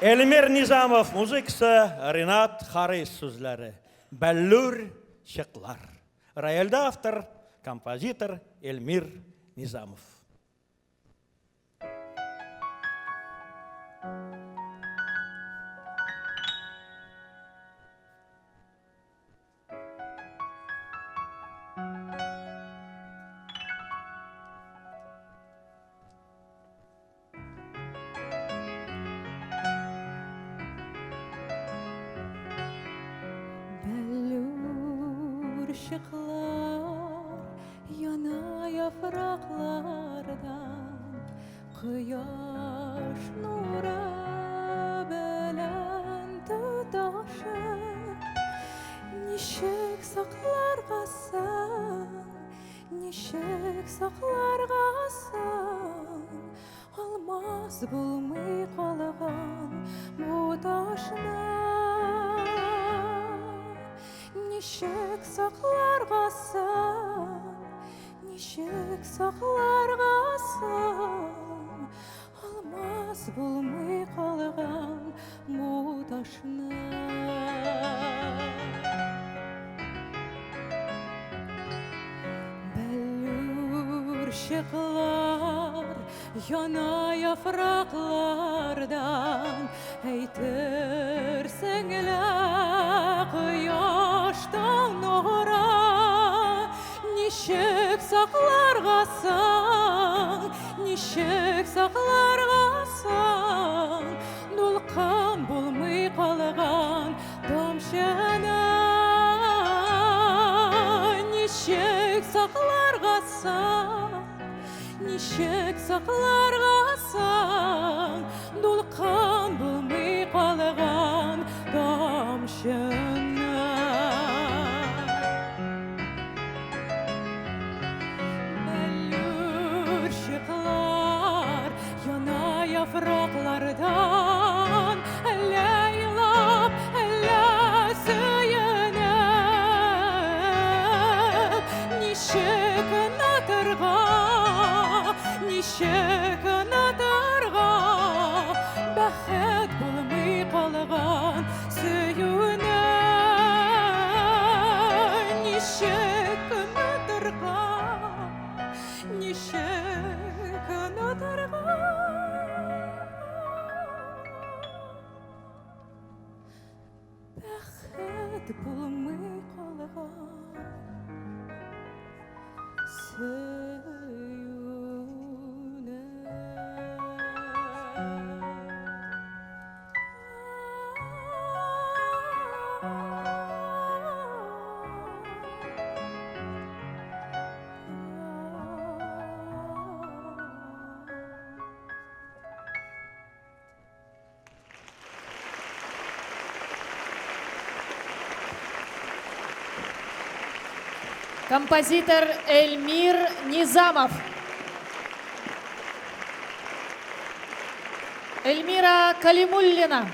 Эльмир Низамов музыкасы, Ренат Харис сүзләре. Бәллүр чыклар. Рояльдә автор, композитор Эльмир Низамов. Бәллүр чыклар яна яфраклардан, Кояш нуры белән тоташып, Ничек сакларга соң, ничек сакларга соң, Алмаз булмый калган бу ташны? Ничек сакларга соң, ничек сакларга соң, Алмаз булмый калган бу ташны? Бәллүр чыклар яна яфраклардан, Әйтерсең лә кояштан нура. Ничек сакларга соң, ничек сакларга соң, Дулкын булмый калган тамчыны? Ничек сакларга соң, ничек сакларга соң, Дулкын булмый калган тамчыны? Бәллүр чыклар яна яфраклардан, Әллә елап, әллә сөенеп, Ничек онытырга, ничек онытырга Бәхет булмый калган сөюне? Ничек онытырга, ничек онытырга Бәхет булмый калган сөюне? Композитор Эльмир Низамов. Эльмира Калимуллина.